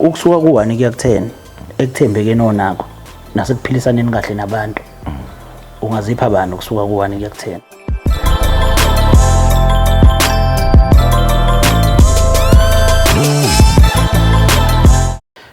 Ukusuka ku-1 kuya ku-10 ekuthembekeni onakho nasekuphilisaneni kahle nabantu, ungazipha bani ukusuka ku-1 kuya ku-10?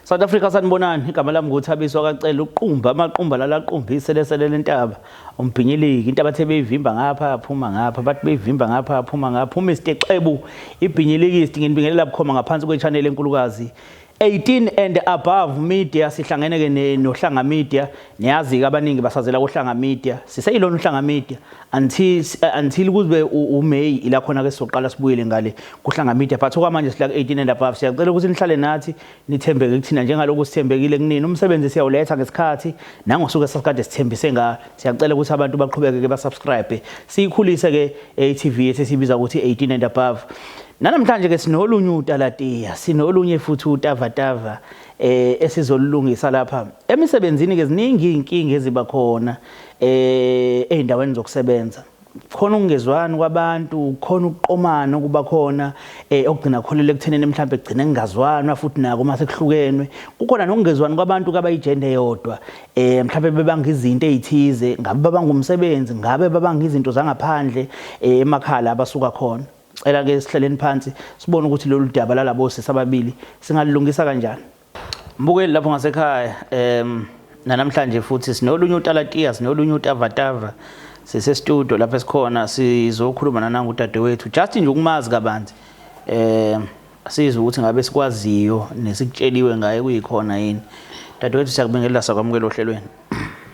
South Africa, sanibonani. Igama lami nguThabiso kaCele, uqumba amaqumba lalaqumba iselesele lentaba, umbhinyiliki into abathe beyivimba ngapha aphuma ngapha, bathi beyivimba ngapha aphuma ngapha, uMr Xebu ibhinyilikist. Nginibingelela bukhoma ngaphansi kwe-channel enkulukazi 18 and above media. Sihlangene ke noHlanga Media. Niyazi ke abaningi basazela koHlanga Media. Siseyilona uHlanga Media until kube uMay, ila khona ke sizoqala sibuyele ngale kuHlanga Media, but okwamanje sila ku 18 and above. Siyacela ukuthi nihlale nathi, nithembeke kuthina njengaloku sithembekile kunini. Umsebenzi siyawuletha ngesikhathi nangosuku esasikade sithembise nga. Siyacela ukuthi abantu baqhubeke ke basubscribe, siyikhulise ke i-TV yethu esibiza ukuthi 18 and above. Nanamhlanje ke sinolunye utalatiya, sinolunye futhi utavatava esizolungisa lapha emisebenzini. Ke ziningi izinkinga eziba khona ezindaweni zokusebenza. Khona ukungezwani kwabantu, khona ukuqomana okuba khona okugcina kholele ekuthenini mhlawumbe kugcine kungazwanwa futhi nako uma sekuhlukenwe. Kukhona nokungezwani kwabantu kabayijende eyodwa, mhlawumbe bebanga izinto ezithize, ngabe babanga umsebenzi, ngabe babanga izinto zangaphandle emakhaya abasuka khona. Cela ke sihlaleni phansi sibone ukuthi lolu daba lalabo sisi ababili singalilungisa kanjani. Mbukeli lapho ngasekhaya, nanamhlanje futhi sinolunye utalatiya, sinolunye utavatava. Sise studio lapho esikhona, sizokhuluma nanangu udadewethu, just nje ukumazi kabanzi, sizwe ukuthi ngabe sikwaziyo nesikutsheliwe ngaye kuyikhona yini. Dadewethu, siyakubingelela, sakwamukela ohlelweni.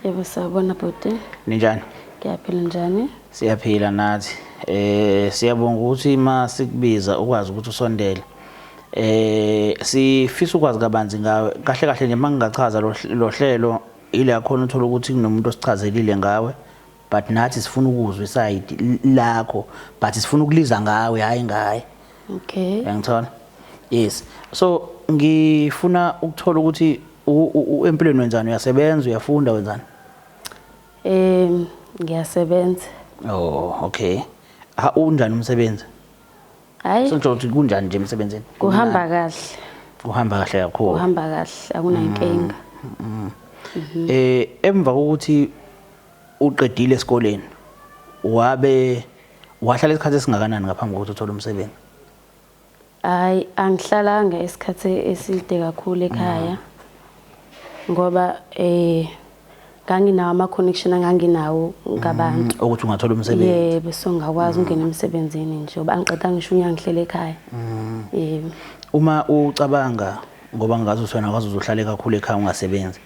Yebo, sawubona bhuti. Ninjani? Ngiyaphila, njani? Siyaphila nathi. Siyabonga ukuthi ma sikubiza ukwazi ukuthi usondele. Sifisa ukwazi kabanzi ngawe. Kahle kahle nje mangingachaza lo hlelo, ila khona uthola ukuthi kunomuntu osichazelile ngawe, but nathi sifuna ukuzwa iside lakho, but sifuna ukuliza ngawe, hayi ngaye. Okay. Uyangithola? Yes. So ngifuna ukuthola ukuthi empilweni wenzani, uyasebenza, uyafunda, wenzani? Ngiyasebenza. Oh, okay. Ha, unjani umsebenzi? Hayi. Sontsho ukuthi kunjani nje emsebenzini? Kuhamba kahle. Kuhamba kahle kakhulu. Kuhamba kahle, akunankinga. Emva kokuthi uqedile esikoleni, wabe wahlala isikhathi esingakanani ngaphambi kokuthi uthole umsebenzi? Hayi, angihlalanga isikhathi eside kakhulu ekhaya. Ngoba nganginawo ama connection anganginawo ngabantu. Ukuthi ungathola umsebenzi. Yebo, so ngakwazi ukungena emsebenzini nje ngoba angiqeda ngisho unyaka ngihlele ekhaya. Yebo. Uma ucabanga, ngoba ngazi ukuthi wena wazi uzohlale kakhulu ekhaya ungasebenzi.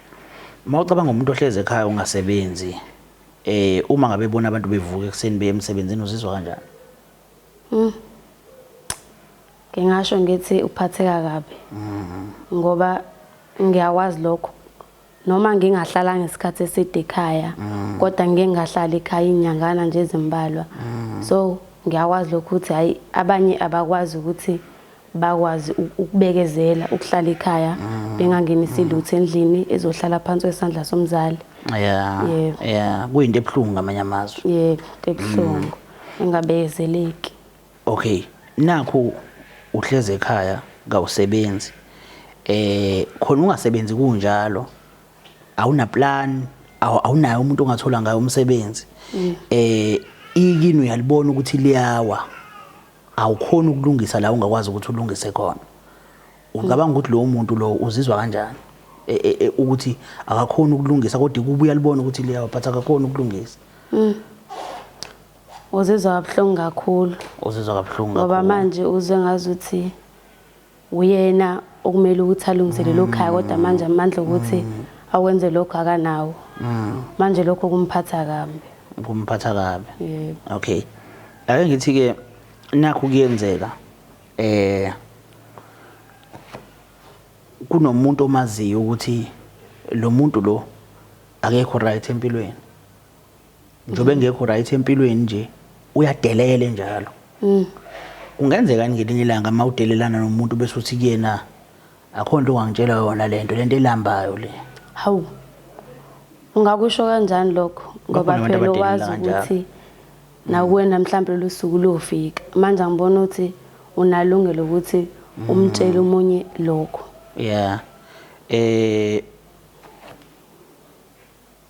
Uma ucabanga umuntu ohlezi ekhaya ungasebenzi, uma ngabe ebona abantu bevuka ekuseni beye emsebenzini, uzizwa kanjani? Ngingasho ngithi uphatheka kabi. Ngoba ngiyakwazi lokho. Noma ngingahlalanga isikhathi eside ekhaya, kodwa ngike ngahlala ekhaya inyangana nje ezimbalwa. So ngiyakwazi lokho ukuthi hayi, abanye abakwazi ukuthi bakwazi ukubekezela ukuhlala ekhaya bengangenisi lutho endlini ezohlala phansi kwesandla somzali. Yebo. Yeah, kuyinto ebuhlungu ngamanye amazwi. Yebo, into ebuhlungu engabekezeleki. Okay, nakhu uhleze ekhaya kawusebenzi. Khona ungasebenzi kunjalo, awuna plan, awunayo umuntu ongathola ngayo umsebenzi. Ikini uyalibona ukuthi liyawa. Awukhona ukulungisa la ungakwazi ukuthi ulungise khona. Ucabanga ukuthi lowo muntu lo uzizwa kanjani? Ukuthi akakhona ukulungisa kodwa kuba uyalibona ukuthi liyawa, but akakhona ukulungisa. Uzizwa kabuhlungu kakhulu. Uzizwa kabuhlungu Ngoba kakhulu. manje uzwe ngazuthi uyena okumele ukuthi alungise lelo khaya, kodwa manje amandla ukuthi awenze lokho akanawo. Manje lokho kumphatha kabi. Kumphatha kabi. Yebo. Okay. Ake ngithi ke nakhu kuyenzeka, kunomuntu omaziyo ukuthi lo muntu lo akekho right empilweni. Njengoba engekho right empilweni nje, uyadelele njalo. Kungenzeka ngelinye ilanga uma udelelana nomuntu bese uthi kuyena, akho nto ongangitshela yona, lento elambayo le? Hawu. Ungakusho kanjani lokho? Ngoba Bakhona abantu phela wazi abadelela kanjalo. ukuthi nakuwena mhlawumbe lolu suku luyofika. Manje angibona ukuthi unalungelo ukuthi umtshele omunye lokho. Yeah.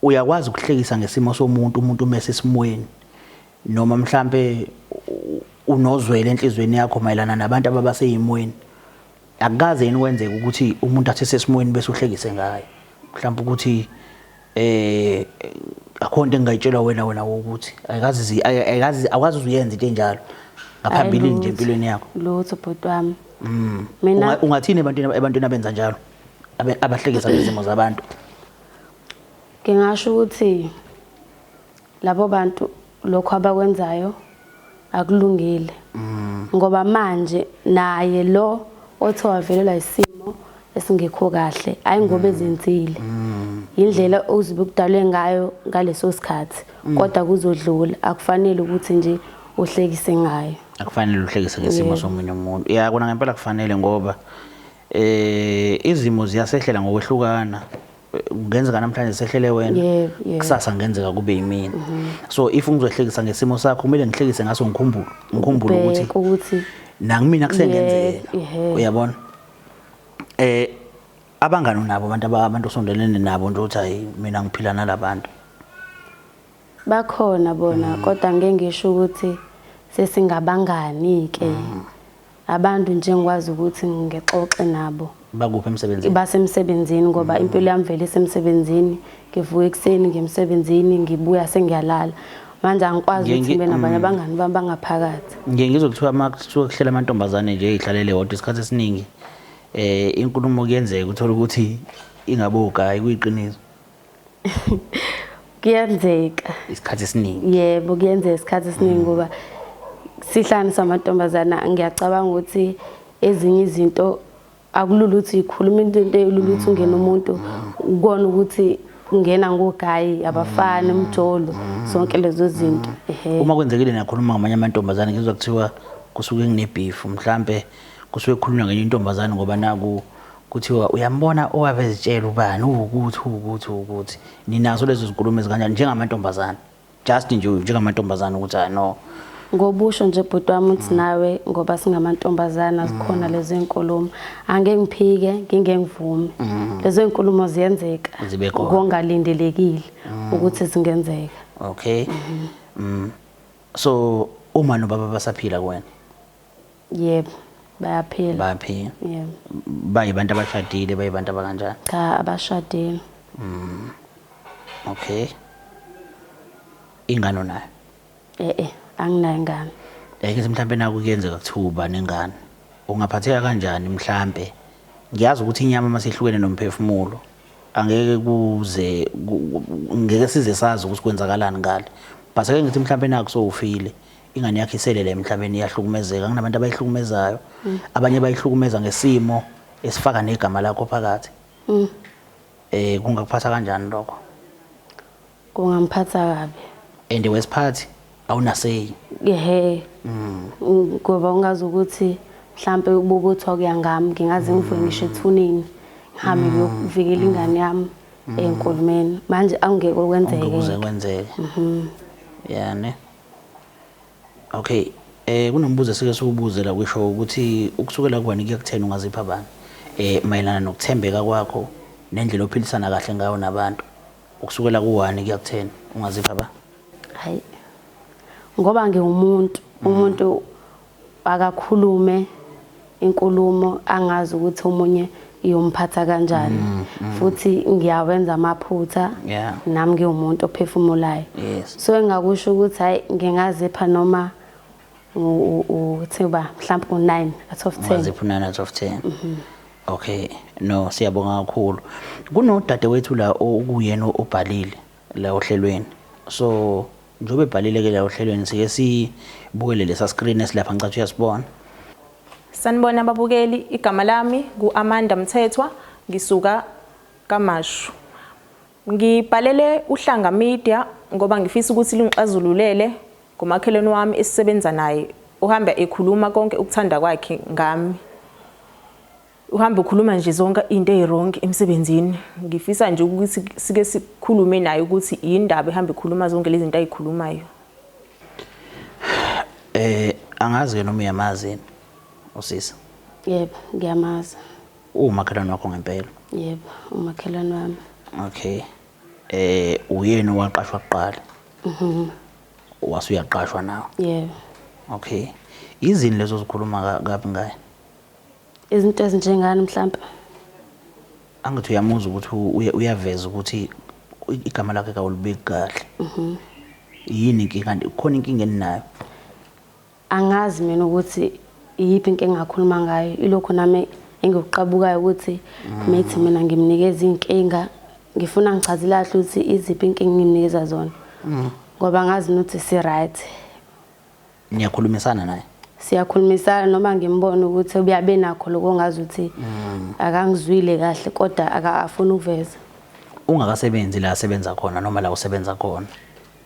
Uyakwazi ukuhlekisa ngesimo somuntu, umuntu uma esesimweni, noma mhlambe unozwele enhlizweni yakho mayelana nabantu ababaseyimweni. Akukaze yini kwenzeka ukuthi umuntu athi esesimweni bese uhlekise ngaye? Mhlawumbe ukuthi akho nto engingayitshelwa wena ukuthi ayikazi ayikazi akwazi uyenza into enjalo ngaphambilini nje empilweni yakho. Lutho bhuti wami. Mina ungathini ebantwini abenza njalo, abahlekisa ngezimo zabantu? Ngingasho ukuthi labo bantu lokho abakwenzayo akulungile. Ngoba manje naye lo othe wavelelwa isimo esingekho kahle, ayi ngoba ezenzile. Indlela ozibe kudalwe ngayo ngaleso sikhathi, kodwa kuzodlula. Akufanele ukuthi nje uhlekise ngayo. Akufanele uhlekise ngesimo somunye umuntu. Ya, kona ngempela kufanele, ngoba izimo ziyasehlela ngokwehlukana. Kungenzeka namhlanje sehlele wena, kusasa kungenzeka kube yimina. So if ngizohlekisa ngesimo sakho, kumele ngihlekise ngaso, ngikhumbule ukuthi nangimina kusengenzeka. Uyabona? Abangani unabo abantu osondelene nabo nje uthi hayi mina ngiphila nalabantu. Bakhona bona, kodwa ngeke ngisho ukuthi sesingabangani ke. Abantu nje ngikwazi ukuthi ngixoxe nabo. Bakuphi emsebenzini? Basemsebenzini, ngoba impilo yami vele isemsebenzini. Ngivuka ekuseni ngemsebenzini, ngibuya sengiyalala. Manje angikwazi ukuthi ngibe nabanye abangani bami bangaphakathi. Ngiye ngizwe kuthiwa uma kuthiwa kuhlela amantombazane nje ey'hlalele wodwa isikhathi esiningi, inkulumo kuyenzeka uthola ukuthi ingabe ugayi, kuyiqiniso? Kuyenzeka. Isikhathi esiningi. Yebo, kuyenzeka isikhathi esiningi, ngoba sihlanganisa amantombazana. Ngiyacabanga ukuthi ezinye izinto akulula ukuthi ikhuluma into elula ukuthi ungene umuntu ukubona ukuthi ungena ngogayi, abafana, umjolo, zonke lezo zinto. Uma kwenzekile nakhuluma ngamanye amantombazane, ngizwa kuthiwa kusuke kunebeef, mhlambe kusuke kukhulunywa ngenye intombazane, ngoba naku kuthiwa uyambona owabe ezitshela ubani uwukuthi uwukuthi uwukuthi. Ninazo lezo zinkulumo ezikanjani njengamantombazane? Just nje njengamantombazane ukuthi hayi no. Ngobusho nje bhuti wami uthi nawe, ngoba singamantombazana zikhona lezo inkulumo. Angeke ngiphike, ngingeke ngivume. Lezo inkulumo ziyenzeka. Zibe khona. Ngongalindelekile ukuthi zingenzeka. Okay. So uma nobaba basaphila kuwena? Yebo, bayaphila. Bayaphila. Yebo. Bayibantu abashadile, bayibantu abakanjani? Cha, abashadile. Okay. Ingane unayo? Anginayo ingane. Ake mhlambe naku kuyenzeka kuthiwa uba nengane. Ungaphatheka kanjani mhlambe? Ngiyazi ukuthi inyama masihlukene nomphefumulo, angeke kuze ngeke size sazi ukuthi kwenzakalani ngale. But ake ngithi mhlambe naku sowufile, ingane yakhe iselele emhlabeni, iyahlukumezeka, kunabantu abayihlukumezayo. Abanye bayihlukumeza ngesimo esifaka negama lakho phakathi. Kungakuphatha kanjani lokho? Kungamphatha kabi. And wesiphathi awunasay. Ehhe. Ngoba ungazi ukuthi mhlambe ububuthwa kuya ngami, ngingaze ngivuke ngisho ethuneni, ngihambe ngiyovikela ingane yami enkulumeni. Manje angeke kwenzeke. Angeke kwenzeke. Yani. Okay. Kunombuzo esike siwubuze la kwisho ukuthi ukusukela kuwena kuya kutheni ungazipha abantu mayelana nokuthembeka kwakho nendlela ophilisana kahle ngayo nabantu. Ukusukela ku-1 kuya ku-10 ungazipha ba? Hayi. Ngoba ngiwumuntu, umuntu akakhulume inkulumo angazi ukuthi omunye iyomphatha kanjani. Futhi ngiyawenza amaphutha. Nami ngiwumuntu ophefumulayo. So engakusho ukuthi hayi ngingazipha noma uthi ba mhlawumbe u9 out of 10. Ungazipha u9 out of 10. Okay, no, siyabonga kakhulu. Kunodadewethu la okuyena obhalile la ohlelweni. So njengoba ebhalile ke la ohlelweni, sike sibukele lesa screen esilapha, ngicathi uyasibona. Sanibona ababukeli, igama lami ngu-Amanda Mthethwa, ngisuka KaMashu. Ngibhalele uHlanga Media ngoba ngifisa ukuthi lungixazululele ngomakhelwane wami esisebenza naye, uhamba ekhuluma konke ukuthanda kwakhe ngami. Uhamba ukhuluma nje zonke into eziwrong emsebenzini. Ngifisa nje ukuthi sike sikhulume naye ukuthi yindaba ehamba ikhuluma zonke lezi zinto ayikhulumayo. Angazi ke noma uyamazi yini usisi. Yebo, ngiyamazi. Uwumakhelwane wakho ngempela? Yebo, umakhelwane wami. Okay. Uyena owaqashwa kuqala? Mhm. Wase uyaqashwa nawe? Yebo. Okay. Izini lezo zikhuluma kabi ngaye? Izinto ezinjengani mhlampe? Angithi uyamuzwa ukuthi uyaveza ukuthi igama lakhe kawulibeki kahle. Mhm. Yini inkinga? Kukhona inkinga eninayo? Angazi mina ukuthi iyiphi inkinga engakhuluma ngayo. Ilokhu nami engikuqabukayo ukuthi methi mina ngimnikeza inkinga, ngifuna ngichazele kahle ukuthi iziphi inkinga engimnikeza zona. Ngoba ngazi ukuthi si right. Niyakhulumisana naye? Siyakhulumisana noma ngimbona ukuthi uyabe nakho lokho ngazi ukuthi akangizwile kahle kodwa akafuni ukuveza. Ungakasebenzi la asebenza khona noma la usebenza khona,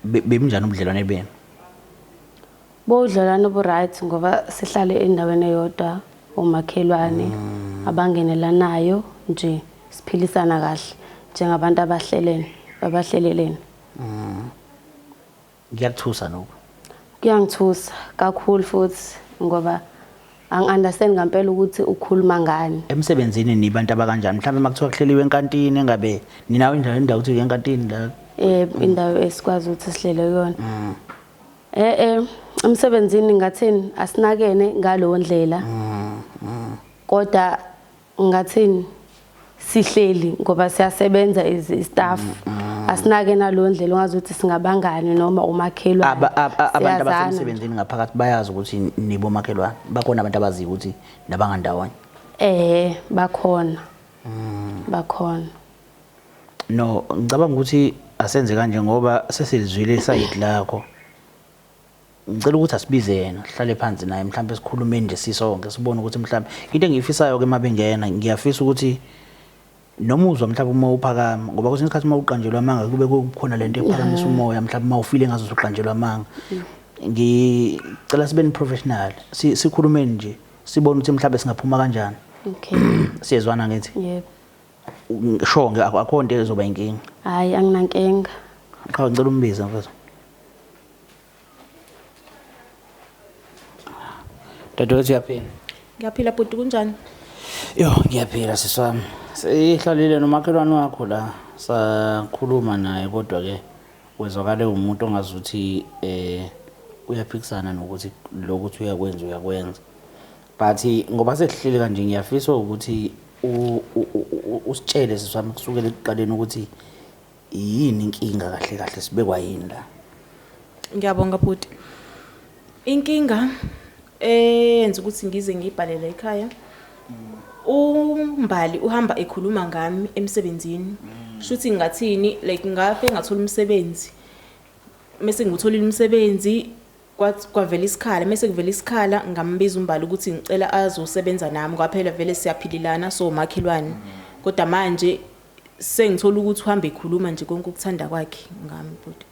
bebunjani ubudlelwane benu? Bowudlelwane obu-right ngoba sihlale endaweni eyodwa, omakhelwane abangenelanayo nje, siphilisana kahle njengabantu abahlelene, abahlelelene. Kuyakuthusa lokho? Kuyangithusa kakhulu futhi ngoba angi-understand ngempela ukuthi ukhuluma ngani. Emsebenzini nibantu abakanjani? Mhlawumbe uma kuthiwa kuhleliwe enkantini engabe ninawo indawo kuthiwa enkantini la? Indawo esikwazi ukuthi sihlele kuyona. Emsebenzini ngathini asinakene ngaleyo ndlela. Kodwa ngathini sihleli ngoba siyasebenza as staff. Asinake naleyo ndlela ungazi ukuthi singabangani noma umakhelwane. Abantu Siyazana. abasemsebenzini ngaphakathi bayazi ukuthi nibomakhelwane. Bakhona abantu abaziyo ukuthi nabangandawonye. Bakhona. Bakhona. No, ngicabanga ukuthi asenze kanje ngoba sesilizwile isayidi lakho. Ngicela ukuthi asibize yena, sihlale phansi naye mhlawumbe sikhulumeni nje sisonke sibone ukuthi mhlawumbe into engiyifisayo ke mabengena, ngiyafisa ukuthi noma uzwa mhlawumbe uma uphakama, ngoba kwesinye isikhathi uma uqanjelwa amanga kube kukhona lento ephakamisa umoya, mhlawumbe uma ufile ngazo usuqanjelwa amanga. Ngicela sibe ni professional, sikhulumeni nje, sibone ukuthi mhlawumbe singaphuma kanjani. Okay. Siyezwana ngithi? Yebo. Sure, akho nto ezoba inkinga. Hayi, anginankinga. Qha ngicela umbize mfethu. Dadewethu uyaphila? Ngiyaphila bhuti, kunjani? Yo, ngiyaphila sisi wami. Sihlalile nomakhelwane wakho la, sakhuluma naye kodwa ke wezwakale umuntu ongazuthi uyaphikisana nokuthi lokuthi uyakwenza uyakwenza. But ngoba sesihleli kanje ngiyafisa ukuthi usitshele sisi wami kusukela ekuqaleni ukuthi yini inkinga kahle kahle, sibekwa yini la? Ngiyabonga bhuti. Inkinga eyenza ukuthi ngize ngibhalele ekhaya, uMbali uhamba ekhuluma ngami emsebenzini. Shuthi ngathini, like ngafe ngathola umsebenzi. Mase ngitholile umsebenzi kwavela isikhala, mase kuvela isikhala ngambiza uMbali ukuthi ngicela azosebenza nami, ngoba phela vele siyaphililana so makhelwane. Kodwa manje sengithola ukuthi uhamba ekhuluma nje konke ukuthanda kwakhe ngami bhuti.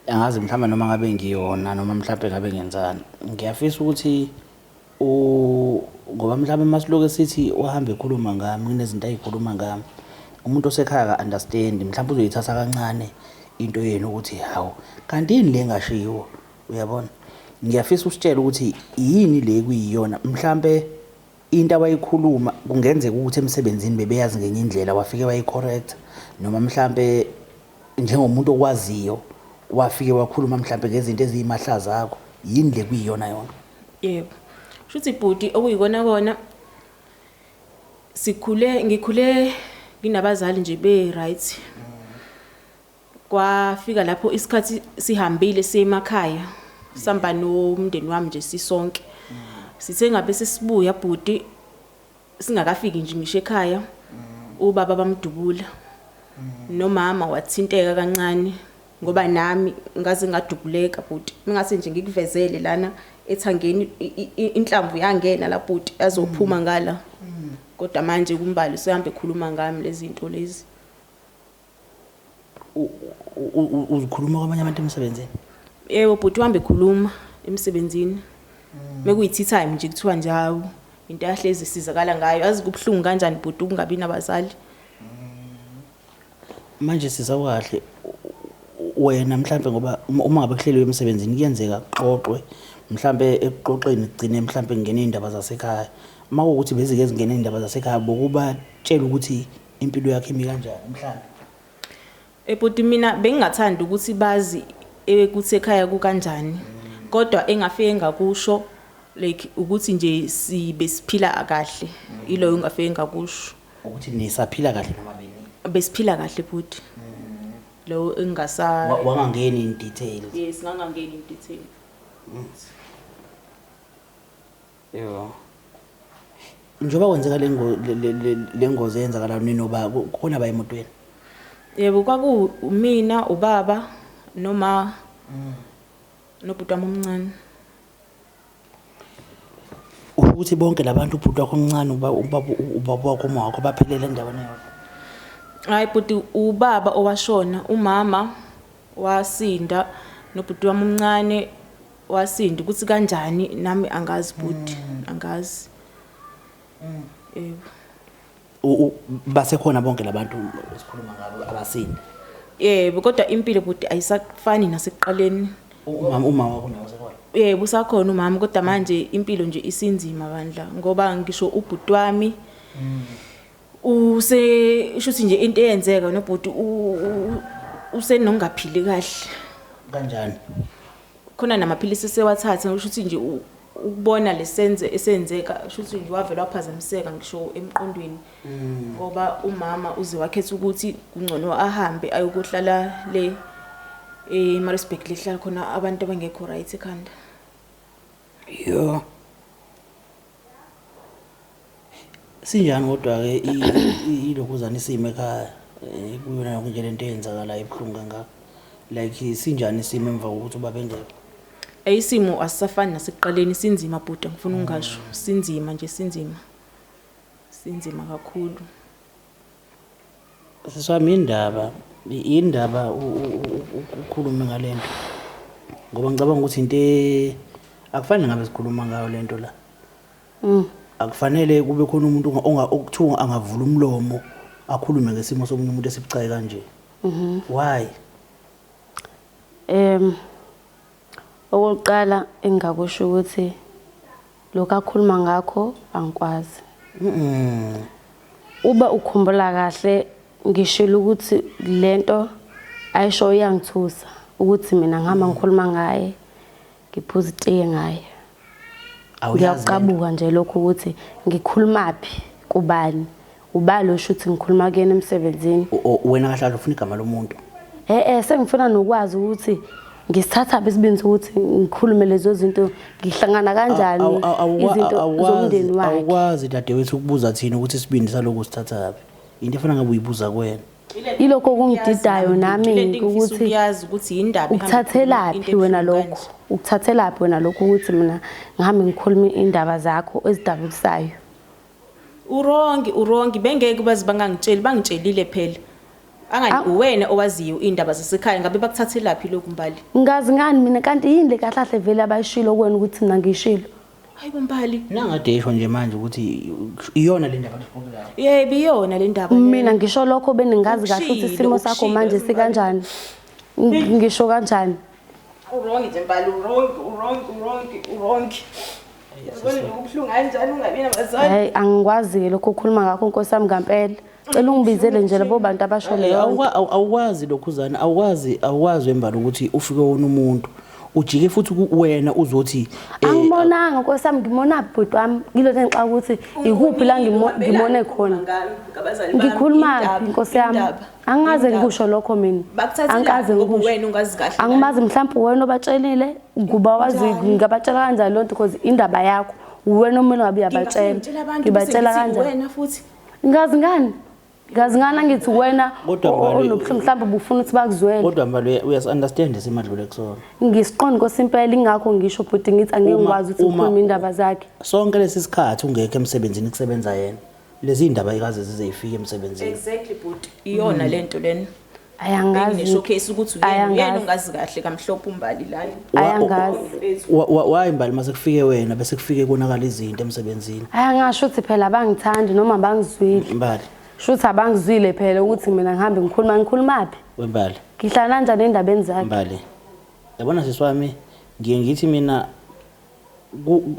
Angazi mhlawumbe noma ngabe ngiyona noma mhlawumbe ngabe ngenzani. Ngiyafisa ukuthi ngoba mhlawumbe masiloke sithi uhambe ekhuluma ngami, kunezinto ayikhuluma ngami. Umuntu osekhaya ka-understand, mhlawumbe uzoyithatha kancane into yenu ukuthi hawu, kanti yini le engashiwo, uyabona? Ngiyafisa usitshele ukuthi yini le kuyiyona, mhlambe into abayikhuluma kungenzeka ukuthi emsebenzini bebeyazi ngenye indlela wafike wayicorrect, noma mhlambe njengomuntu okwaziyo wafike wakhuluma mhlambe ngezinto eziyimahlaza zakho, yini le kuyiyona yona? Yebo. Shuthi bhuti okuyikona kona sikhule, ngikhule nginabazali nje be right. Kwafika lapho isikhathi sihambile siye emakhaya, sihamba nomndeni wami nje sisonke. Sithe ngabe sesibuya bhuti singakafiki nje ngisho ekhaya, ubaba bamdubula. Nomama wathinteka kancane ngoba nami ngaze ngadubuleka bhuti. Ngingase nje ngikuvezele lana ethangeni inhlamvu yangena la bhuti azophuma ngala. Kodwa manje kuMbali usehamba ekhuluma ngami lezi zinto lezi. Uzikhuluma kwabanye abantu emsebenzini? Yebo bhuti, uhamba ekhuluma emsebenzini. Mekuyi tea time nje kuthiwa nje hawu into yahlezi sizakala ngayo. Yazi kubuhlungu kanjani bhuti ukungabi nabazali. Manje sizawukahle wena mhlambe ngoba uma ngabe kuhleliwe emsebenzini kuyenzeka kuxoxwe, mhlambe ekuxoxeni kugcine mhlambe kungena izindaba zasekhaya. Uma kuwukuthi bezike zingene iy'ndaba zasekhaya bokubatshela ukuthi impilo yakhe imi kanjani mhlawumbe. Ebhuti mina bengingathandi ukuthi bazi ukuthi ekhaya kukanjani. Kodwa engafike ngakusho like ukuthi nje sibe siphila kahle. Iloyo engafike ngakusho. Ukuthi nisaphila kahle noma beni? Besiphila kahle bhuti. Lo engasa Wangangeni in details. Yes, ngangangeni in detail. Yebo. Njengoba kwenzeka le ngozi eyenzakala ninoba kukhona ba emotweni. Yebo, kwaku mina, ubaba noma nobhuti wami omncane. Usho ukuthi bonke labantu ubhuti wakho omncane ubaba wakho uma wakho baphelele endaweni eyodwa. Hayi bhuti, ubaba owashona, umama wasinda nobhuti wami omncane wasinda. Ukuthi kanjani nami angazi bhuti, angazi. Yebo. Basekhona bonke labantu esikhuluma ngabo abasinda. Yebo, kodwa impilo bhuti ayisafani nasekuqaleni. Umama wakho nawe usekhona. Yebo, usakhona umama, kodwa manje impilo nje isinzima bandla ngoba ngisho ubhuti wami use shuthi nje into eyenzeka nobhuti usenokungaphili kahle. Kanjani? Khona namaphilisi esewathatha, usho ukuthi nje ukubona lesenze esenzeka shuthi nje wavela waphazamiseka ngisho emqondweni. Ngoba umama uze wakhetha ukuthi kungcono ahambe ayokuhlala le eMaritzburg lehlala khona abantu abangekho right ekhanda. Yo. Sinjani kodwa ke ilokhuzana isimo ekhaya kuyona yonke nje lento eyenzakalayo ebuhlungu kangaka. Like sinjani isimo emva kokuthi ubaba engekho? Isimo asisafani nasekuqaleni, sinzima bhuti, ngifuna ukungasho. Sinzima nje, sinzima. Sinzima kakhulu. Siswami indaba ukhulume ngalento. Ngoba ngicabanga ukuthi into akufanele ngabe sikhuluma ngayo lento la. Akufanele kube khona umuntu okuthiwa angavula umlomo akhulume ngesimo somunye umuntu esibucayi kanje. Why? Okokuqala engingakusho ukuthi lokhu akhuluma ngakho angikwazi. Uba ukhumbula kahle ngishilo ukuthi lento ayisho iyangithusa ukuthi mina ngihamba ngikhuluma ngaye ngiphuza itiye ngaye. Ngiyakuqabuka nje lokho ukuthi ngikhulumaphi kubani, ubalo usho ukuthi ngikhuluma kuyena emsebenzini. Wena kahle ufuna igama lomuntu. Sengifuna nokwazi ukuthi ngisithatha isibindi ukuthi ngikhulume lezo zinto, ngihlangana kanjani izinto zomndeni wakhe. Awukwazi dadewethu ukubuza thina ukuthi isibindi saloko sithathaphi. Into efana ngabe uyibuza kuwena. Ilokho okungididayo nami ukuthi uyazi ukuthi indaba ukuthathelaphi wena lokho, ukuthathelaphi wena lokho ukuthi mina ngihambe ngikhulume indaba zakho ezidabukisayo. Urongi bengeke bazi bangangitsheli, bangitshelile phela. Angani uwena owaziyo indaba zasekhaya, ngabe bakuthathelaphi lokhu Mbali? Ngazi ngani mina, kanti yini le kahle vele abayishilo kuwena ukuthi mina ngishilo? Hayibo Mbali. Nangade isho nje manje ukuthi iyona le ndaba esikhuluma ngayo. Yebo, iyona le ndaba. Mina ngisho lokho beningazi kahle ukuthi isimo sakho manje sikanjani. Ngisho kanjani? Urongi nje Mbali, urongi. Yabona nje ubuhlungu kanjani ungabi nabazali. Hayi, angikwazi lokho ukukhuluma ngakho Nkosi yami ngempela. Cela ungibizele nje labo bantu abasho leyo. Awukwazi lokhuzana, awukwazi wembala ukuthi ufike wona umuntu. Ujike futhi wena uzothi angimonanga Nkosi yami, ngimona bhuti wami ngilothe ngixa ukuthi ikuphi la ngimone khona. Ngikhuluma Nkosi yami. Angaze ngikusho lokho mina. Angikaze ngikusho. Wena ungazi kahle. Angimazi mhlawumbe wena obatshelile kuba wazi ngabatshela kanjani lonto because indaba yakho wena omele ngabe uyabatshela. Ngibatshela kanjani? Wena futhi. Ngazi ngani? Ngazi ngani angithi wena onobuhlungu mhlawumbe ubufuna ukuthi bakuzwele. Kodwa Mbali uyas understand isimadlule kusona. Ngisiqonda Nkosi impela, ingakho ngisho bhuti ngithi angeke ngikwazi ukuthi ngikhulume indaba zakhe. Sonke lesi sikhathi ungekho emsebenzini kusebenza yena. Lezi indaba ikaze zize ifike emsebenzini. Exactly bhuti, iyona lento lena. Ayangazi. Ngisho ukuthi uyena ungazi kahle kamhlophe uMbali la. Ayangazi. Why Mbali mase kufike wena bese kufike konakala izinto emsebenzini? Ayangasho ukuthi phela abangithandi noma bangizwile. Mbali. Shuthi abangizwile phela ukuthi mina ngihambe ngikhuluma ngikhulumaphi? Wembali. Ngihlala kanjani endabeni zakhe? Mbali. Yabona sisi wami, ngiye ngithi mina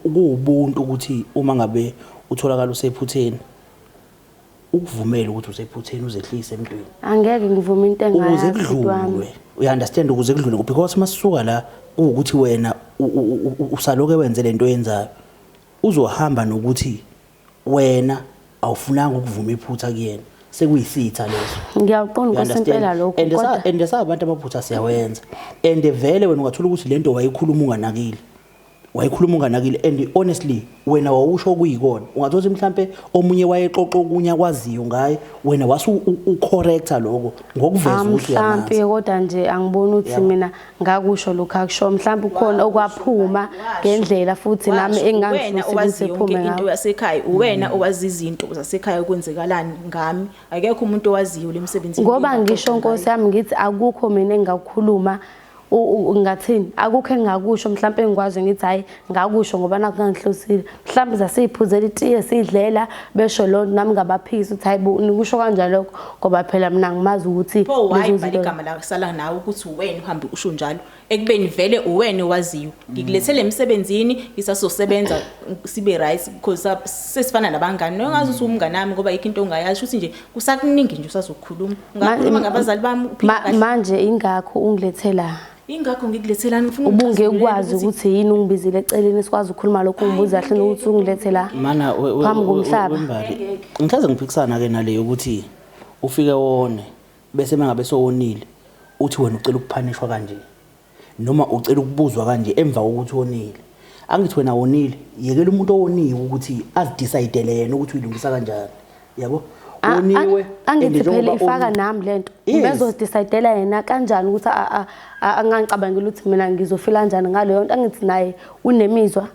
kuwubuntu ukuthi uma ngabe Utholakala usephutheni, ukuvumela ukuthi usephutheni, uzehlise emntwini. Angeke ngivume into ukuze engayazi bhuti wami. kudlulwe, uya understand, ukuze kudlulwe, because masisuka la kuwukuthi wena usaloke wenze lento oyenzayo, uzohamba nokuthi wena awufunanga ukuvuma iphutha kuyena, sekuyisitha leso. Ngiyaqonda You Nkosi understand? impela lokho And kodwa and sabantu amaphutha siyawenza, and vele wena ungathola ukuthi lento wayikhuluma unganakile, wayikhuluma unganakile, and honestly wena wawusho okuyikona. Ungathola ukuthi mhlambe omunye wayexoxa okunye akwaziyo ngaye, wena wasu ucorrecta lokho ngokuveza ukuthi mhlampe uyamazi. kodwa nje angiboni ukuthi Yabo. mina ngakusho lokhu akusho, mhlampe kukhona okwaphuma ngendlela futhi nami Washo, uwena engangifisi owazi ukuthi yonke iphume into ngayo. yasekhaya, uwena owazi izinto zasekhaya kwenzekalani ngami, akekho umuntu owaziyo lemsebenzini. Ngoba ngisho Nkosi yami ngithi akukho mina engakukhuluma, ngathini, akukho engingakusho mhlampe engikwazi ngithi hayi ngakusho ngoba nakho ngangihlosile. Mhlampe sasiyiphuzela itiye sidlela besho lo nami ngabaphikisa ukuthi hayi bo nikusho kanjani lokho, ngoba phela mina ngimazi ukuthi Pho why lezo bhala zinto. igama la sala nawe ukuthi uwena uhambe usho njalo, ekubeni vele uwena owaziyo. Ngikulethele emsebenzini ngisazosebenza sibe right because sesifana nabangani, nongazi ukuthi umngani nami ngoba yikho into ongayazi ukuthi nje kusakuningi nje usazokhuluma, ungakhuluma ngabazali bami uphile kahle. Manje ingakho ungilethela. Ingakho ngikulethelani, ngifuna Ubungekwazi ungixazululele ukuthi yini ungibizile eceleni sikwazi ukukhuluma lokho, ungibuza kahle ukuthi ungilethela Mana phambi komhlaba. wembali, ngithaze ngiphikisana ke nale yokuthi ufike wone, bese mangabe sowonile uthi wena ucela ukuphanishwa kanje noma ucela ukubuzwa kanje emva kokuthi wonile. Angithi wena wonile, yekela umuntu owoniwe ukuthi azidecide yena ukuthi uyilungisa kanjani, yabo? Woniwe. Angithi And phela njengoba ifaka nami lento. Yes. Bezodecide yena kanjani ukuthi angangicabangeli ukuthi mina ngizofila kanjani ngaleyo nto. Angithi naye unemizwa,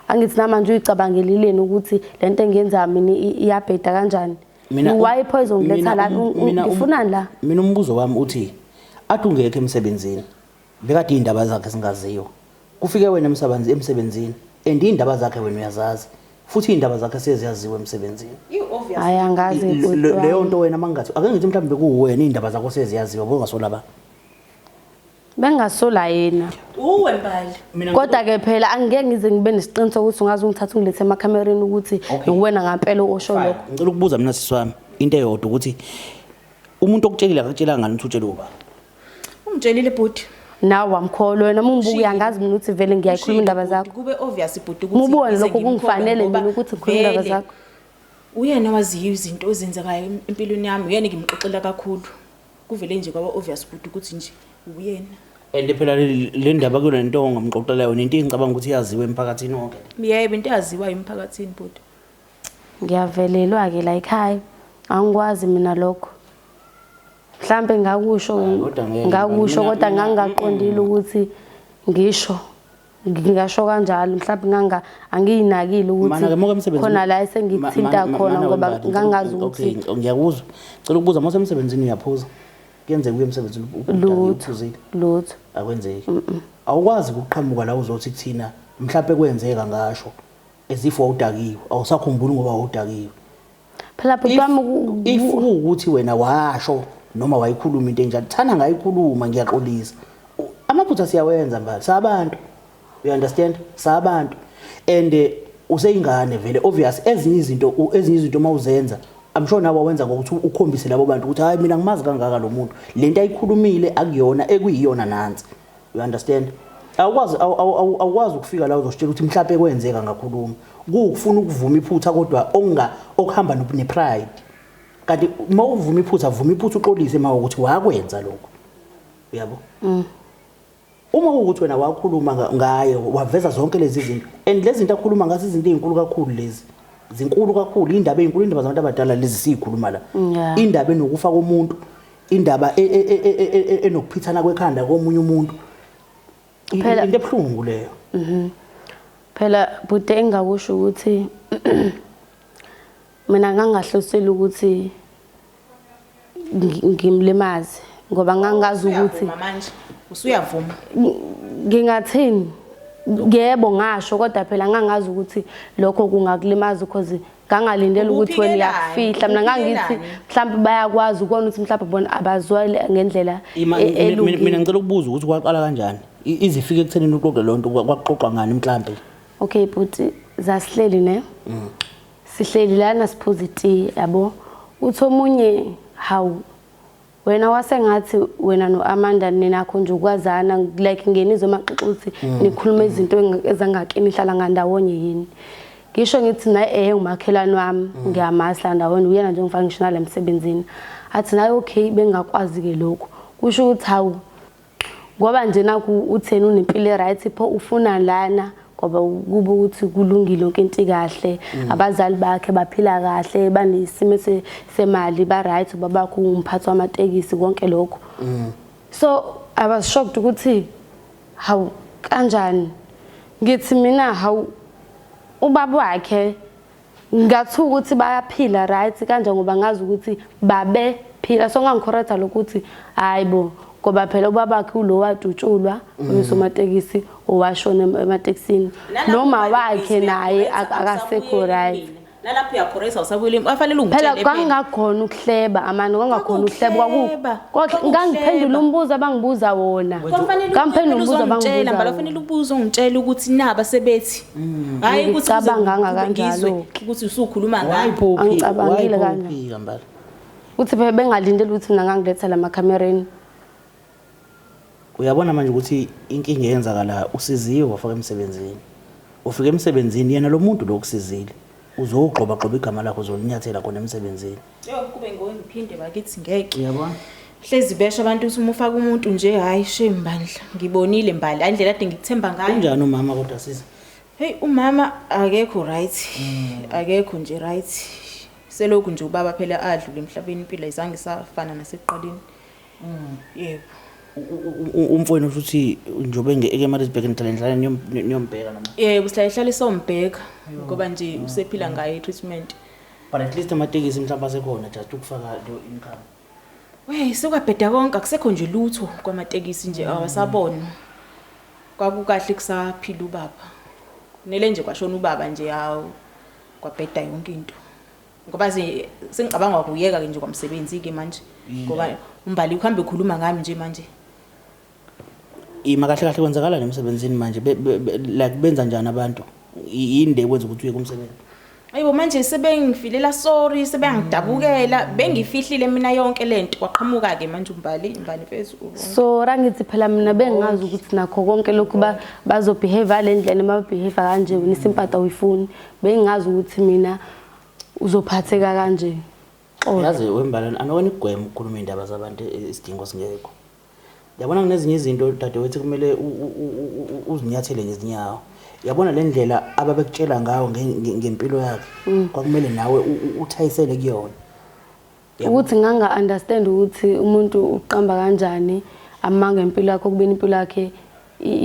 angithi namanje uyicabangelileni ukuthi lento engiyenzayo mina iyabheda kanjani. Mina Why poison ngiletha la? Ngifunani la? Mina umbuzo wami uthi athi ungekho emsebenzini, bekade iy'ndaba zakhe zingaziwa, kufike wena emsebenzini and iy'ndaba zakhe wena uyazazi, futhi iy'ndaba zakhe seziyaziwa emsebenzini. I-obvious. Hayi angazi bhuti Leyo wami. nto wena mangathi ake ngithi mhlawumbe kuwena iy'ndaba zakho seziyaziwa, bongasola ba? Bengasola yena. Uwe Mbali. Mina Kodwa ke phela angeke ngize ngibe nesiqiniseko ukuthi ungaze ungithathe ungilethe emakhamereni ukuthi Okay. uwena ngampela osho lokho. Ngicela ukubuza mina sisi wami into eyodwa, ukuthi umuntu okutshelile akakutshelanga ngani ukuthi utshele uba? Ungitshelile bhuti. Nawe wamkholwa wena, uma ungibuka Ushilo. uyangazi mina ukuthi vele ngiyayikhuluma Ushilo indaba bhuti, zakho. Kube obvious bhuti ukuthi Mubone ngize lokho ngimkholwe kungifanele ngoba mina ukuthi ngikhulume indaba vele zakho. Uyena waziyo izinto ezenzekayo empilweni yami, uyena ngimxoxela kakhulu. Kuvele nje kwaba obvious bhuti ukuthi nje uyena. And phela le ndaba kuyona nto ongamxoxela yona, into engicabanga ukuthi iyaziwa emphakathini wonke. Yebo, into eyaziwayo emphakathini bhuti. Ngiyavelelwa ke la ekhaya. Angikwazi mina lokho. Mhlambe ngakusho Hayi, kodwa ngeke. ngakusho kodwa ngangingaqondile ukuthi ngisho ngingasho kanjalo, mhlawumbe nganga angiyinakile Mana ke ukuthi muke emsebenzini khona la esengithinta khona mana ngoba wembali, ngangazi okay, ukuthi ngiyakuzwa. Ngicela ukubuza, mase emsebenzini uyaphuza? Kuyenzeka uye emsebenzini lutho uphuzile? Lutho. Akwenzeki. Awukwazi ukuqhamuka la uzothi kuthina mhlawumbe kwenzeka ngasho ezifo wawudakiwe, awusakhumbuli ngoba wawudakiwe. Phela bhuti wami If kuwukuthi wena washo noma wayikhuluma into enjalo, thana ngayikhuluma ngiyaxolisa. Amaphutha siyawenza mbali, sabantu, you understand, sabantu, and useyingane vele, obvious ezinye izinto uma uzenza, I'm sure nawe wenza ngokuthi ukhombise labo bantu ukuthi hayi mina ngimazi kangaka lo muntu, lento ayikhulumile akuyona ekuyiyona nansi, you understand? Awukwazi ukufika la uzositshela ukuthi mhlawumbe kwenzeka ngakhuluma, kuwukufuna ukuvuma iphutha kodwa onga okuhamba ne-pride, kanti uma uvuma iphutha, vuma iphutha uxolise uma ukuthi wakwenza lokho, uyabo? Uma kuwukuthi wena wakhuluma ngaye waveza zonke lezi zinto, and lezi zinto akhuluma ngazo izinto ey'nkulu kakhulu, lezi zinkulu kakhulu, indaba ey'nkulu, indaba zabantu abadala lezi siyikhuluma la, indaba enokufa komuntu, indaba enokuphithana kwekhanda komunye umuntu, into ebuhlungu leyo. Phela bhuti engakusho ukuthi mina ngangahlosile ukuthi ngimlimaze ngoba ngangazi ukuthi Usuyavuma manje, usuyavuma. Ngingathini, yebo ngasho, kodwa phela ngangazi ukuthi lokho kungakulimaza because ngangalindela ukuthi wena Ubuphikelani? uyakufihla. Mina ngangithi Ubuphikelani? mhlawumbe bayakwazi ukubona ukuthi mhlawumbe bona abazwele ngendlela Mina elungile. ngicela ukubuza ukuthi kwaqala kanjani, izifike ekuthenini uxoxe loo nto, kwakuxoxwa ngani mhlambe? Okay bhuti, zasihleli ne Sihleli lana siphuza itiye yabo. Uthi omunye hawu wena wasengathi wena no-Amanda ninakho nje ukwazana like ngenizwe amaxoxo ukuthi nikhuluma izinto ezangakini nihlala ngandawonye yini. Ngisho ngithi naye umakhelwane wami ngiyamazi la ndawonye uyena nje ngifaka ngisho nala emsebenzini. Athi naye okay bengingakwazi-ke lokhu. Kusho ukuthi hawu ngoba nje nakhu utheni unempilo e-right pho ufuna lana ngoba kuba ukuthi kulungile yonke into ikahle abazali bakhe baphila kahle banesimo semali ba-right ubabakho umphathi wamatekisi konke lokho. So I was shocked ukuthi hawu kanjani. Ngithi mina hawu ubaba wakhe ngathuka ukuthi bayaphila right kanje ngoba ngazi ukuthi babephila so ngangicorrecta lokuthi hayi bo ngoba phela ubabakhe ulo wadutshulwa usomatekisi owashona ematekisini noma wakhe naye akasekho right. Nalapho uyacorrecta awusabuyeli afanele Phela ungitshele phela. kwangakhona ukuhleba amani kwangakhona ukuhleba Kwakuhleba, ngangiphendula umbuzo abangibuza wona. Kwakufanele Ngamphendula umbuzo uzongitshela abangibuza mbala wona. kufanele ubuze ungitshele ukuthi naba sebethi. Hayi ukuthi kuze Ngicabanganga kube ngizwe kanjalo-ke. ukuthi usukhuluma Why ngami. pho uphika? Why Angicabangile pho kanje. uphika Mbali? Uthi phela bengalindele ukuthi mina ngangilethela amakhamereni. Uyabona manje ukuthi inkinga eyenzakala usiziwe wafaka emsebenzini. Ufika emsebenzini yena lo muntu lo okusizile uzowugxoba gxoba igama lakho uzolinyathela khona emsebenzini. Yo kube ngiphinde bakithi ngeke. Uyabona? Hlezi besho abantu ukuthi uma ufaka umuntu nje hayi shame bandla. Ngibonile mbali indlela ade ngikuthemba ngayo. Unjani umama kodwa sisi? Hey umama akekho right. Akekho nje right. Selokhu nje ubaba phela adlule emhlabeni impilo ayizange isafana nasekuqaleni. Yebo. Umfowenu futhi njengoba eMaritzburg nihlale nihlale niyombheka noma. Yebo sihlale hlale sombheka ngoba nje usephila ngayo i-treatment. But at least amatekisi mhlawumbe asekhona just ukufaka leyo income. Wey sekwabheda konke akusekho nje lutho kwamatekisi nje awasabonwa. Kwakukahle kusaphila ubaba. Nele nje kwashona ubaba nje hawu kwabheda yonke into. Ngoba sengicabanga ukuyeka ke nje kwamsebenzi ke manje ngoba umbali uhambe ekhuluma ngami nje manje. Ima kahle kahle kwenzakalani emsebenzini manje like benza njani abantu? Yini le ekwenza ukuthi uye kumsebenzi? Ayibo manje sebengifilela sorry sebengidabukela bengifihlile mina yonke lento kwaqhamuka ke manje umbali umbali mfethu. So rangithi phela mina bengazi ukuthi nakho konke lokhu bazobehave le ndlela noma behave kanje wena isimpatha awuyifuni. Bengazi ukuthi mina uzophatheka kanje. Xolo. Yazi wembalana anokona igwema ukukhuluma indaba zabantu isidingo singekho. Yabona kunezinye izinto dadewethu kumele uzinyathele ngezinyawo. Yabona le ndlela ababekutshela ngayo ngempilo yakhe kwakumele nawe uthayisele kuyona. Ukuthi nganga understand ukuthi umuntu uqamba kanjani amanga impilo yakhe okubeni impilo yakhe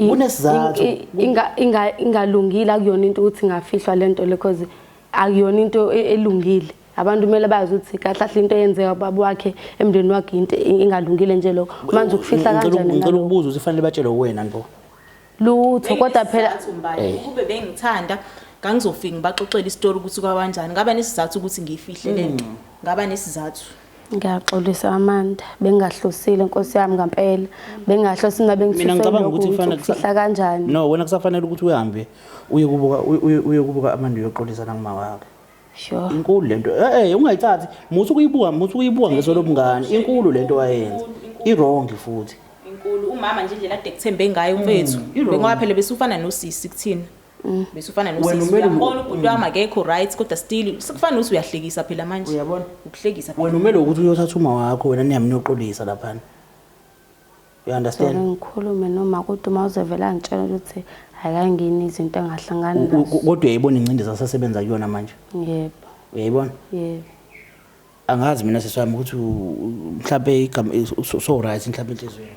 Kunesizathu. ingalungile akuyona into ukuthi ingafihlwa lento le because akuyona into elungile. Abantu kumele bazi ukuthi kahle kahle into eyenzeka kubaba wakhe emndeni wakhe into ingalungile nje lokho. Manje ukufihla kanjani Ngicela nalokho? ukubuza ukuthi fanele batshele wena nbo. Lutho kodwa phela Mbali ukube bengithanda ngangizofika ngibaxoxele isitori ukuthi kwabanjani ngaba nesizathu ukuthi ngiyifihle lento. Ngaba nesizathu. Ngiyaxolisa Amanda, bengingahlosile Nkosi yami ngempela. Bengingahlosile mina Mina bengifisa ngicabanga lokhu ukuthi ukuthi kufanele ukufihla kanjani. No, wena kusafanele ukuthi uhambe uye kubuka uye kubuka Amanda uyoxolisa nakuma wakhe. Sure. Inkulu lento. Ungayithathi. Musu kuyibuka ngeso lobungani. Inkulu lento wayenza. I-wrong futhi. Inkulu umama nje indlela ade kuthembe ngayo mfethu. I-wrong. Bengoba phela besufana nosisi kuthina. Besufana Wena nosisi. umele Uyabona ubhuti wami akekho right kodwa still sekufana nokuthi uyahlekisa phela manje. Uyabona? Ukuhlekisa phela. Wena umele ukuthi uyothatha uma wakho wena nihambe niyoxolisa laphana. You understand? Ngicela ngikhulume noma kodwa uma uzovela angitshela ukuthi akangeni izinto engahlangana nazo. Kodwa uyayibona ingcindezi asasebenza kuyona manje. Yebo. Uyayibona? Yebo. Angazi mina sisi wami ukuthi mhlambe igama so right mhlambe enhliziyweni.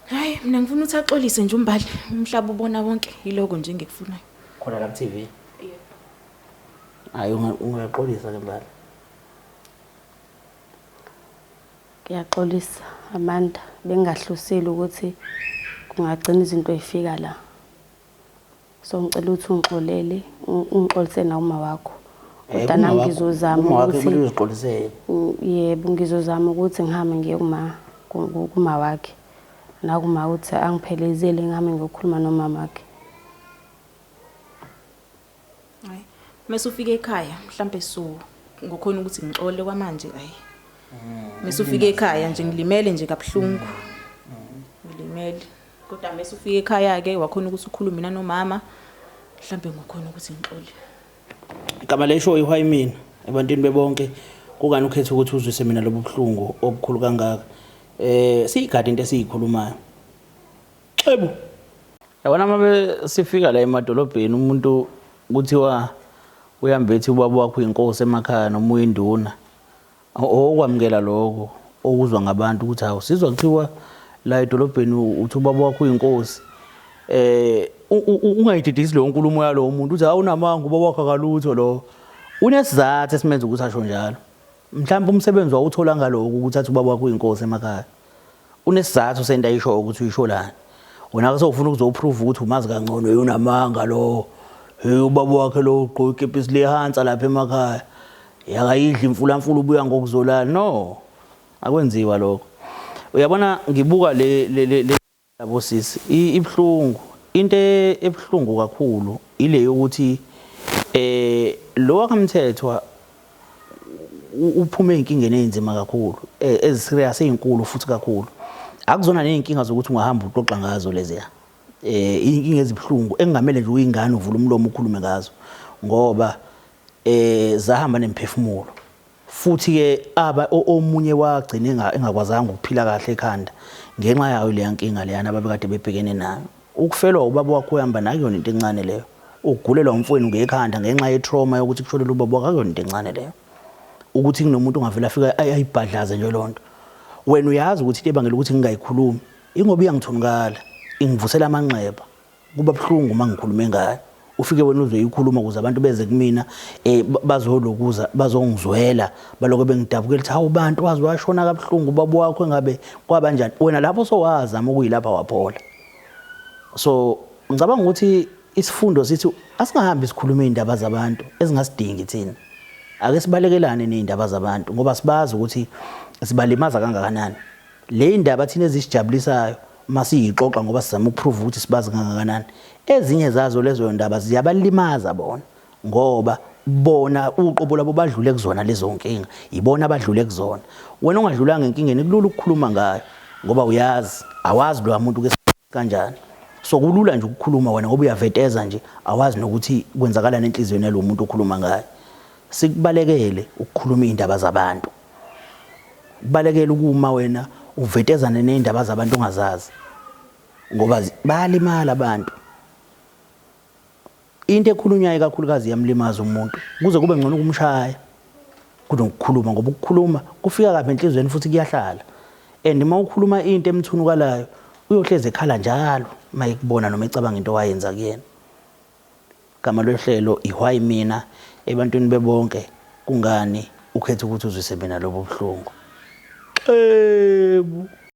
Hayi mina ngifuna ukuthi axolise nje umbali umhlaba ubona wonke yiloko nje engikufunayo. Khona la ku TV. Hayi ungaxolisa ke mbali. Ngiyaxolisa Amanda, bengingahlosile ukuthi kungagcina izinto ezifika la. So ngicela ukuthi ungixolele, ungixolise nawuma wakho. Kodwa nami ngizozama Uma wakho ukuthi kumele uzixolisele. Yebo ngizozama ukuthi ngihambe ngiye kuma wakhe. Nakuma ukuthi angiphelezele ngihambe ngiyokhuluma nomama wakhe. Hayi. Mase ufika ekhaya mhlambe so ngokhona ukuthi ngixole kwamanje ayi. Mase ufika ekhaya nje ngilimele nje kabuhlungu. Ngilimele. Kodwa mase ufika ekhaya ke wakhona ukuthi ukhulume nanomama mhlambe ngokhona ukuthi ngixole. Igama lesho ihwayi mina ebantwini bebonke kungani ukhetha ukuthi uzwise mina lobu buhlungu obukhulu kangaka. Eh siyigade into esiyikhulumayo. Xebu. Yabona uma sifika la emadolobheni umuntu kuthiwa uyambethi ubaba wakho uyinkosi emakhaya noma uyinduna. Okwamukela lokho okuzwa ngabantu ukuthi hawu sizwa kuthiwa la edolobheni uthi ubaba wakho uyinkosi. Eh ungayididisi leyo nkulumo yalowo muntu uthi awunamanga ubaba wakho akalutho lo. Unesizathu esimenza ukuthi asho njalo. Mhlawumbe umsebenzi wawuthola ngaloko ukuthi athi ubaba wakho uyinkosi emakhaya. Unesizathu sento ayishoyo ukuthi uyisholani. Wena ke sewufuna ukuzoprove ukuthi umazi kangcono hey unamanga lo. Hey ubaba wakhe lo ugqoke ikepisi lehansa lapha emakhaya. Yakayidla imfulamfula ubuya ngokuzolala. No. Akwenziwa lokho. Uyabona ngibuka le le yabo sisi ibuhlungu. Into ebuhlungu kakhulu ile yokuthi eh lo wakamthethwa uphume ey'nkingeni ey'nzima kakhulu e, eziserious ey'nkulu futhi kakhulu akuzona ney'nkinga zokuthi ungahamba uxoxa ngazo leziya eh iy'nkinga ezibuhlungu engingamele nje uyingane uvule umlomo ukhulume ngazo ngoba eh zahamba nemphefumulo futhi ke aba omunye wagcina engakwazanga ukuphila kahle ekhanda ngenxa yayo leya nkinga leyana ababekade bebhekene nayo Ukufelwa ubaba wakho uyahamba nakuyona into encane leyo. Ukugulelwa umfowenu ngekhanda ngenxa ye-trauma yokuthi kushonele ubaba wakho akuyona into encane leyo. Ukuthi kunomuntu ongavele afike ayibhadlaze nje lonto. Wena uyazi ukuthi into ebangela ukuthi ngingayikhulumi ingoba iyangithunukala, ingivusela amanxeba. Kuba buhlungu uma ngikhulume ngayo. Ufike wena uzoyikhuluma ukuze abantu beze kumina eh bazolokuza bazongizwela baloko bengidabukela ukuthi hawu bantu wazi washona kabuhlungu ubaba wakho engabe kwabanjani wena lapho sowazama ukuyilapha waphola so ngicabanga ukuthi isifundo sithi asingahambi sikhuluma izindaba zabantu ezingasidingi thina ake sibalekelane nezindaba zabantu ngoba sibazi ukuthi sibalimaza kangakanani Le indaba thina ezisijabulisayo uma siyixoxa ngoba sizama ukuprove ukuthi sibazi kangakanani. Ezinye zazo lezo ndaba ziyabalimaza bona ngoba bona uqobo lwabo badlule kuzona lezo nkinga, yibona abadlule kuzona. Wena ongadlulanga enkingeni kulula ukukhuluma ngayo ngoba uyazi, awazi loya muntu ke kanjani. So kulula nje ukukhuluma wena ngoba uyaveteza nje, awazi nokuthi kwenzakalani enhliziyweni yalowo muntu okhuluma ngaye. Sikubalekele ukukhuluma iy'ndaba zabantu. Kubalekela ukuma wena uvetezane nezindaba zabantu ongazazi ngoba bayalimala abantu. Into ekhulunywayo ikakhulukazi iyamlimaza umuntu kuze kube ngcono ukumshaya kunokukhuluma ngoba ukukhuluma kufika kabi enhliziyweni futhi kuyahlala. And uma ukhuluma into emthunukalayo uyohlezi ekhala njalo uma ekubona noma ecabanga into owayenza kuyena. Gama lohlelo ihwayi mina ebantwini bebonke kungani ukhetha ukuthi uzwise mina lobu buhlungu. Xebu.